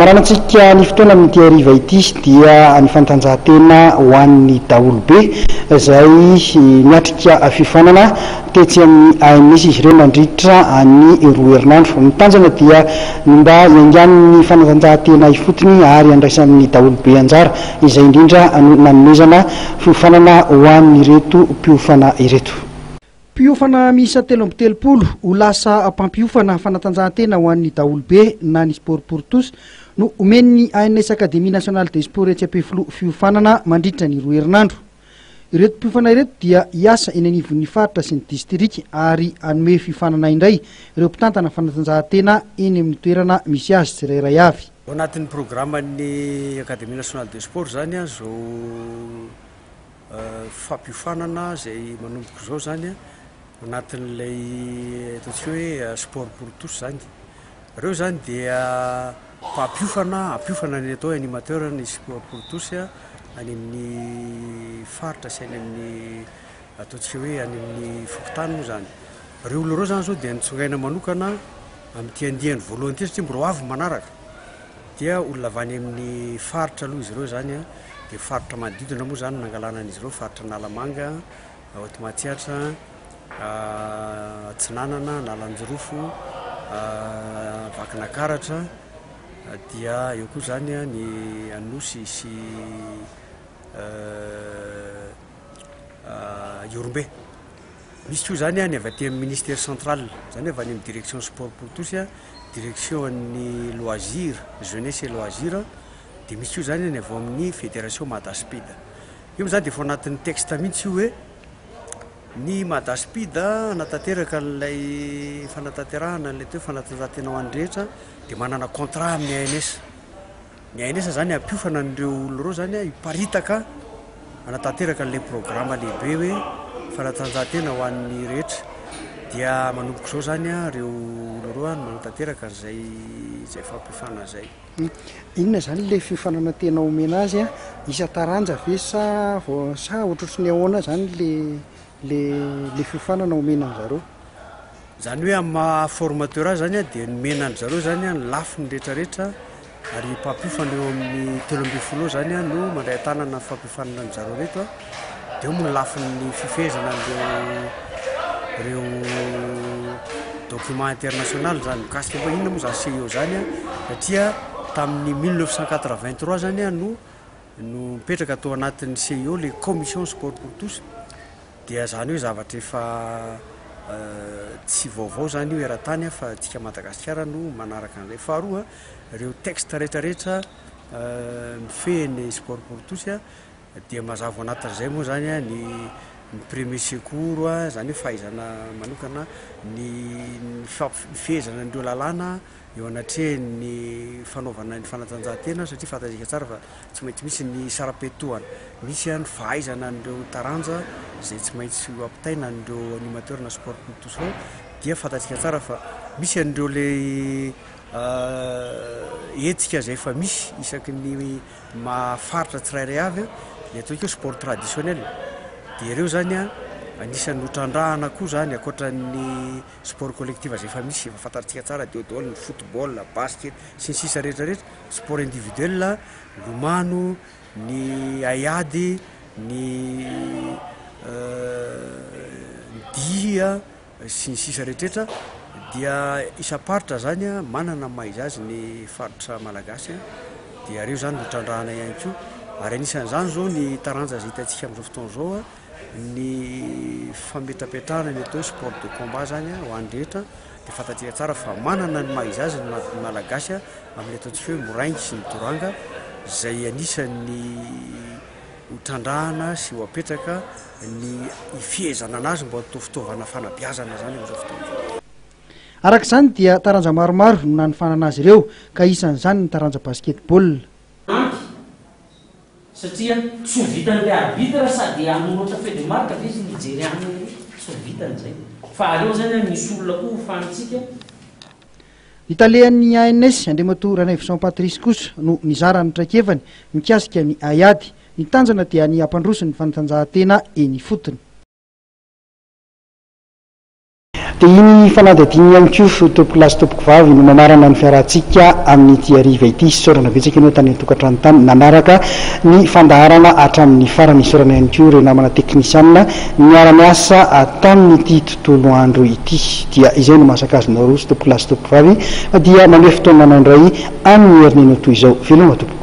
Maranantsika ny fotoana amin'ity hariva ity dia ny fanatanjahantena ho an'ny daholobe izay niatrika fiofanana tetsy amin'ny ANS izy ireo nandritra ny roa herinandro. Ny tanjona dia ny mba hiaingan'ny fanatanjahantena ifotony ary handraisan'ny daholobe anjara, izay indrindra no nanomezana fiofanana ho an'ireto mpiofana ireto. Mpiofana miisa 33 ho lasa mpampiofana fanatanjahantena ho an'ny daholobe na ny Sport pour tous no omen'ny ANS Académie Nationale des Sports etsy Ampefiloha fiofanana mandritra ny roa herinandro. Ireto mpiofana ireto dia hiasa eny anivon'ny faritra sy ny distrika ary hanome fiofanana indray ireo mpitantana fanatanjahantena eny amin'ny toerana misy azy tsirairay avy. Ao anatin'ny programan'ny Académie Nationale des Sports izany izao Fampiofanana izay manomboka izao izany anatin'ilay ataontsika hoe sport pour tous izany. Ireo izany dia mpampiofana, hampiofana ny atao hoe animateur ny sport pour tous any amin'ny faritra sy any amin'ny ataontsika hoe any amin'ny fokontany moa izany. Ireo olona ireo izany izao dia notsongaina manokana amin'ity andiany voalohany ity satria mbola ho avy ny manaraka. Dia olona avy any amin'ny faritra aloha izy ireo izany an, dia faritra manodidina moa izany no nangalana an'izy ireo, faritra Analamanga, Haute Matsiatra, Atsinanana, Analanjirofo, Vakinakaratra, dia eo koa izany ny Anosy sy Ihorombe. Misy koa izany ny avy aty amin'ny ministère central, izany hoe avy any amin'ny direction sport pour tous, direction an'ny loisir, jeunesse et loisir, dia misy koa izany ny avy ao amin'ny fédération Madaspid. Io moa izany dia efa ao anatin'ny texte mihitsy io hoe ny Madaspid hanatanteraka an'ilay fanatanterahana an'ilay atao hoe fanatanjahantena ho an'ny rehetra dia manana contrat amin'ny ANS. Ny ANS izany hampiofana an'ireo olona ireo izany hiparitaka hanatanteraka an'ilay programa lehibe hoe fanatanjahantena ho an'ny rehetra. Dia manomboka izao izany ireo olona ireo no manatanteraka an'izay izay fampiofanana izay. Inona izany ilay fiofanana tena omena azy? Isan-taranja ve sa vao sa ohatrohatry ny ahoana izany ilay ilay ilay fiofanana omena an-zareo? Izany hoe amin'ny maha formateur azy izany dia nomena an-dry zareo izany ny lafiny rehetrarehetra ary mpampiofana eo amin'ny 13 eo izany no mandray an-tanana ny fampiofanana an-dry zareo ireto. Dia eo moa ny lafiny fifehezana an'ireo ireo document international izany mikasika hoe inona moa izany CIO izany satria tamin'ny 1983 izany no no nipetraka tao anatin'ny CIO ilay commission sport pour tous. Dia zany hoe zavatra efa tsy vaovao zany io eran-tany fa antsika Madagasikara no manaraka an'izay. Faharoa, ireo texte rehetrarehetra mifehy ny sport pour tous dia mazava ao anatin'izay moa zany ny ny premier secours, zany hoe fahaizana manokana ny ny fifehezana an'ireo lalàna eo anatrehan'ny fanaovana ny fanatanjahantena satria fantatsika tsara fa tsy maintsy misy ny saram-piantohana, misy ny fahaizana an'ireo taranja izay tsy maintsy ho ampitaina an'ireo animateur na sport pour tous ireo dia fantatsika tsara fa misy an'ireo ilay hetsika izay efa misy isaky ny maha faritra tsirairay avy ny ataontsika hoe sport traditionnel dia ireo izany anisan'ny hotrandrahana koa izany ankoatran'ny Sport collectif izay efa misy, efa fantatsika tsara deo daholo ny football, basket, sy ny sisa rehetra rehetra, sport individuel, lomano, ny haiady, ny ny dihy sy ny sisa rehetra rehetra dia isam-paritra zany manana ny maha izy azy ny faritra malagasy dia ireo zany no trandrahana ihany koa ary anisan'izany zao ny taranja izay hitantsika amin'izao fotoana izao. Ny fametrapetrahana ny atao hoe sport de combat zany ho an'ny rehetra dia fantatsika tsara fa manana ny maha izy azy ny Malagasy amin'ny ataontsika hoe moraingy sy ny doranga izay anisan'ny ho trandrahana sy ho apetraka ny hifehezana anazy mba atao fitaovana fanabeazana zany amin'izao fotoana izao. Araka izany dia taranja maromaro no nanofanana azy ireo ka isan'izany ny taranja basketball. Ampy Satria tsy ho vitan'ilay arbitre sady hanoratra feuille de marque ve izy no hijery aminy io, tsy ho vitany izay. Fa aleo zany an misy olona koa hofanintsika. Ny talehan'ny ANS, Andriamatoa Ranaivoson Patrice kosa no nizara ny traikefany mikasika ny haiady. Ny tanjona dia ny hampandroso ny fanatanjahantena eny ifotony. Dia iny fanadihadiana ihany koa tompokolahy sy tompokovavy no mamarana ny fiarahantsika amin'ity hariva ity. Isaorana betsaka ianao tany an-tokantrano tany nanaraka ny fandaharana hatramin'ny farany. Isaorana ihany koa ireo namana teknisianina niara-niasa tamin'ity tontolo andro ity. Dia izay no mahasaka azonao roso tompokolahy sy tompokovavy fa dia manome fotoana anao indray amin'ny herinenao toy izao. Veloma tompoko.